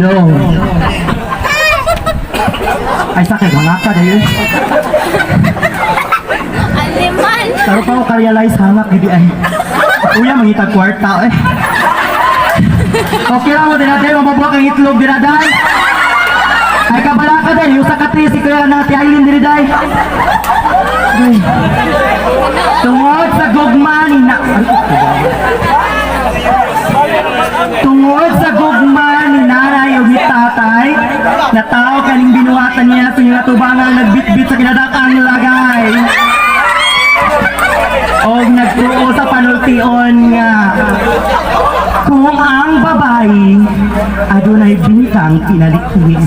Love. Ay, sakit, mga ka dahil. Animal. Pero pa ko ka-realize, hangak, gidi ay. Kuya, mangitag kwarta eh. Okay lang mo din natin, mababuha kang itlog din na. Ay, kabala ka din, yung sa katri, si Kuya na ti Aileen din day. Ay. Tungod sa gugma ni na... Tungod sa gugma ni nanay o ni tatay, na tao kaning binuhatan niya sa inyong atubangan, nagbitbit sa kinadakang lagay. Og nagtuo sa panultion nga kung ang babae adunay bintang pinaliki,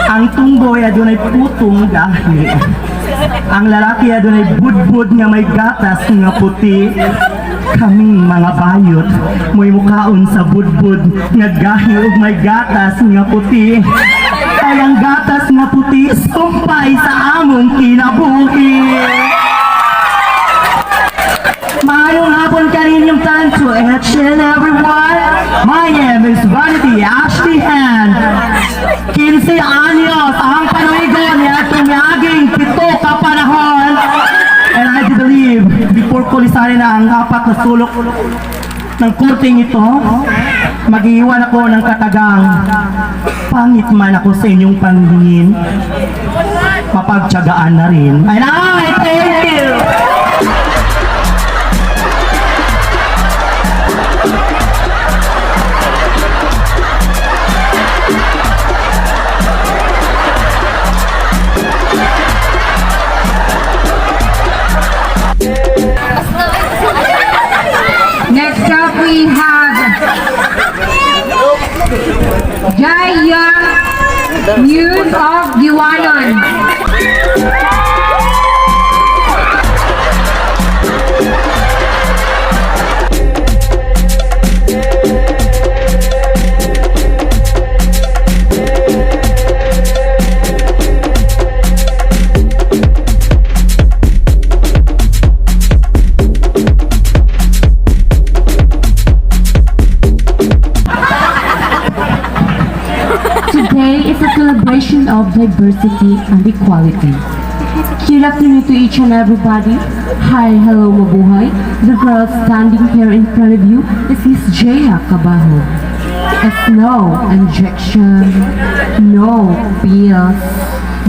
ang tumboy adunay putong gahi, ang lalaki adunay budbud nga may gatas nga puti, kaming mga bayot mo'y mukaon sa budbud nga gahi ug may gatas nga puti, kay ang gatas nga puti sumpay sa among kinabuhi. Maayong hapon kaninyong tan to each and everyone. My name is Vanity Ashley Hand. 15 anyos ang panuigon niya tumiaging 7 ka panahon. And I do believe, before ko lisanin na ang apat na sulok ng korteng ito, mag-iwan ako ng katagang, pangit man ako sa inyong paningin, mapagtiyagaan na rin. And I thank you! Next up, we have Jaya Muse of Guiwanon. Today is a celebration of diversity and equality. Good afternoon to each and everybody. Hi, hello, mabuhay. The girl standing here in front of you is Miss Jaya Cabajo. It's no injection, no pills,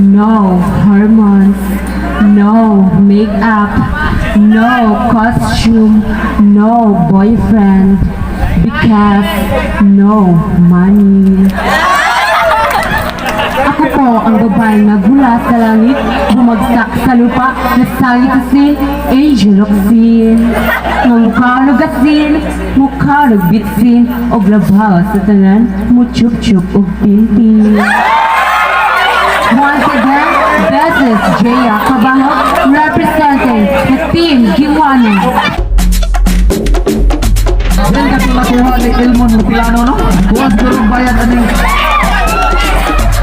no hormones, no makeup, no costume, no boyfriend, because no money. Ako po ang babaeng nagmula sa langit, bumagsak sa lupa, nasangit asin, angel of sin. Nga mukha nugasin, mukha nugbitsin, og labaw sa tanan, muchup-chup og pintin. Once again, this is Jaya Cabajo representing the Team Guiwanon. Diyan ka nakuha ni Elmon ng plano, no? Kuha siguro bayad aning.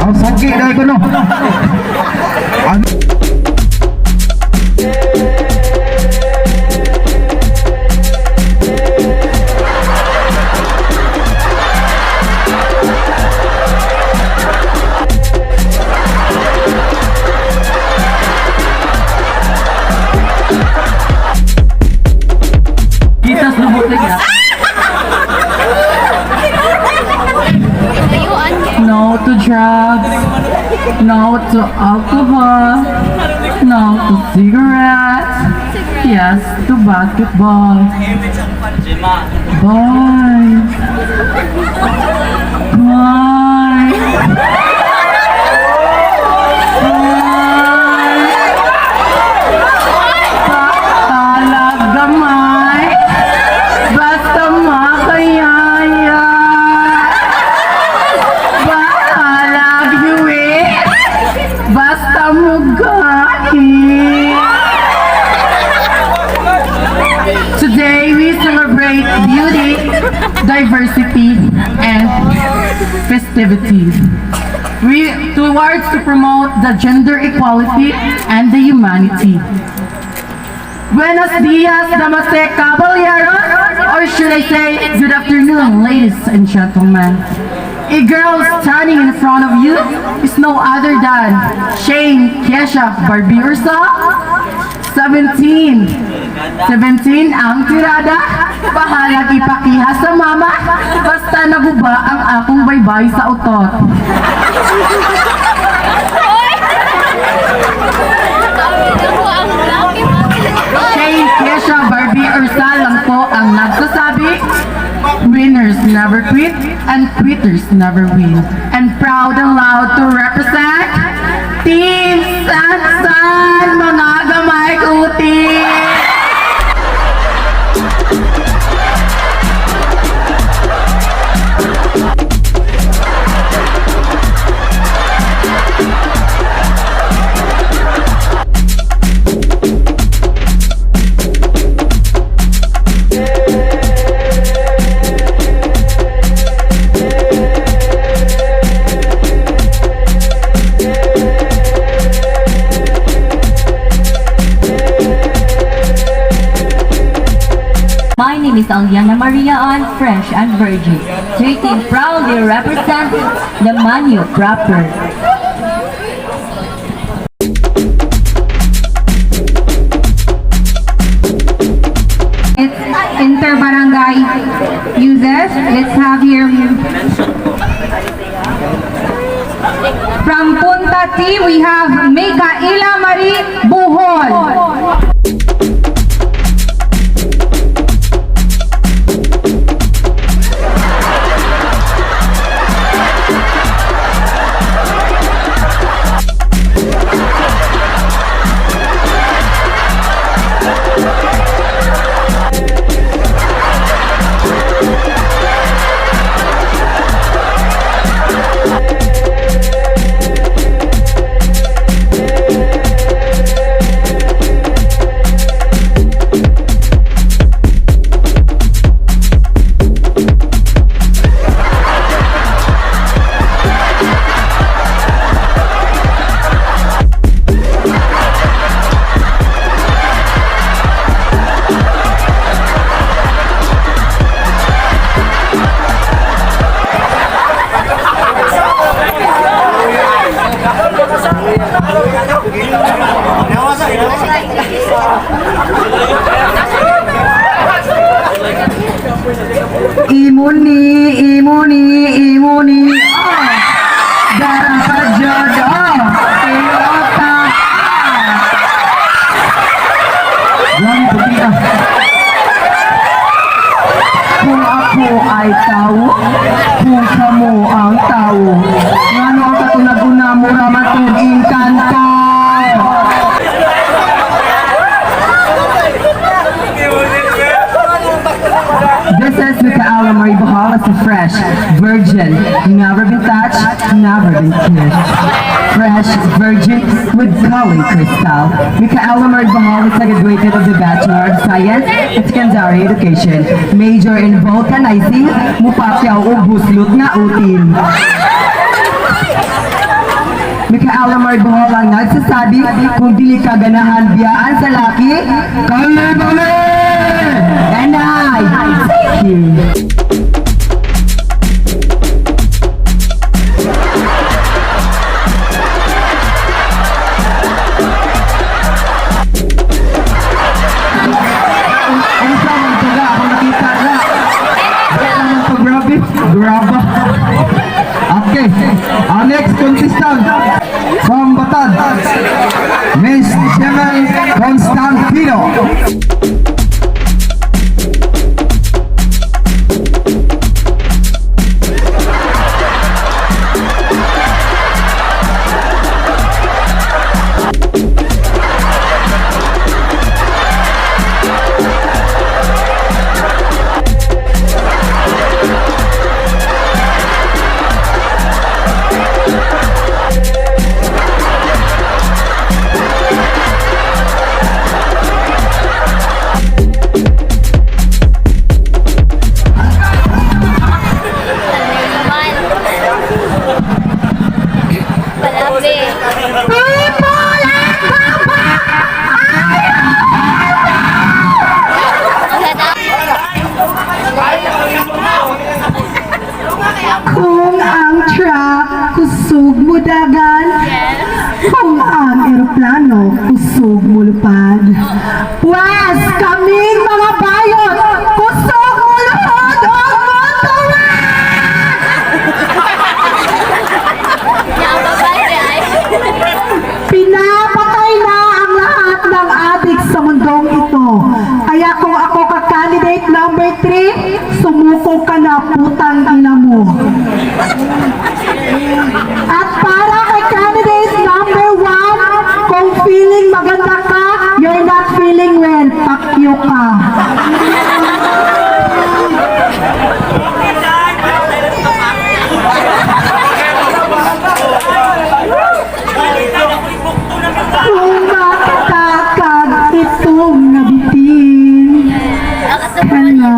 Ang sagi dahil ko, no? Ano? Kitas na butik. Tayuan niya. No to drugs, no to alcohol, no to cigarettes, yes to basketball. Bye. Bye. Bye. Talagamay, basta makayaya. Bahalag yuwi, basta mugahi. Today we celebrate beauty, diversity, and festivities. We towards to promote the gender equality and the humanity. Buenos dias, namaste, caballeros, or should I say, good afternoon, ladies and gentlemen. A girl standing in front of you is no other than Shane Kesha Barbie Ursa, 17. 17 ang tirada, bahalag ipakiha sa mama, basta naguba ang akong baybay sa utot. Shane Kesha Barbie Ursa lang po ang nagsasabi, "Winners never quit and quitters never win." And proud and loud to represent Team Sansan, mga gamay kutis! My name is Aliana Maria Ann, Fresh and Virgin. 13, proudly representing the Manu proper. It's inter-barangay uses. Let's have here from Punta team, we have Mikaela Marie Buhol. Imuni, imuni, imuni, oh! Dara pa jud, oh! Toyota, ah! Grabe puti ah. Kung ako ay tao, kung kamo ang tao, ngano ang katunag-una mura man tong engkanto? This is Micaela Marie Bohol as a fresh virgin, never been touched, never been kissed. Fresh virgin with calling crystal. Micaela Marie Bohol is a graduate of the Bachelor of Science in Secondary Education, major in vulcanizing, mupakyaw o buslot nga utin. Micaela Marie Bohol ang nagsasabi, kung dili ka ganahan biyaan sa laki, kali-bali! And I thank you. Unsa man taga ako nakita na. Wala naman to, grabe. Graba. Okay. Our next contestant from Batad, Miss Jemel Constantino. Palabi. Kung Kusog mulupad. Pwes, kaming mga bayot, kusog muluhod og motuwad! Pinapatay na ang lahat ng adik sa mundong ito. Kaya kung ako ka candidate number 3, sumuko ka na, putang ina mo. At para kay candidate number 1, kung feeling maganda ka, you're not feeling well, pakyo ka. Kung makita kag itong nabitin, kana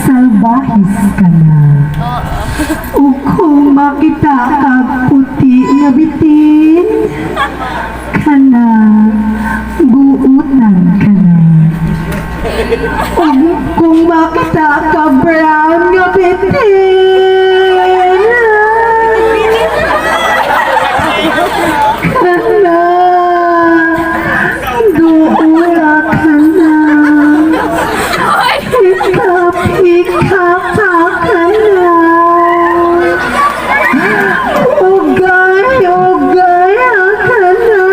salbahis ka na. O kung makita kag puti nga bitin, kana buutan ka na. O kung makita ka brown nga bitin, kana duula ka na. Hikap-hikap pa ka na. Ugay, ugay ka na.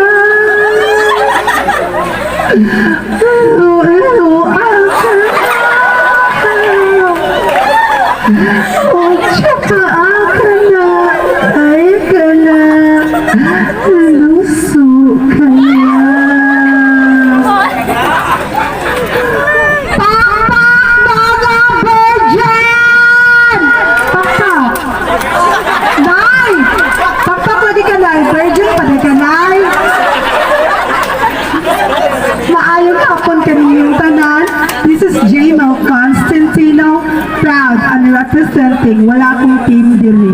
Lua ka na. Utsaka ka na. Ay ka na. Luso ka na. Pakpak mga virgin! Pakpak! Nay! Pakpak lagi ka, Nay. Virgin pa ka, Nay. Maayong hapon kaninyong tanan. This is Jamel Constantino, proud and representing wala akong team diri.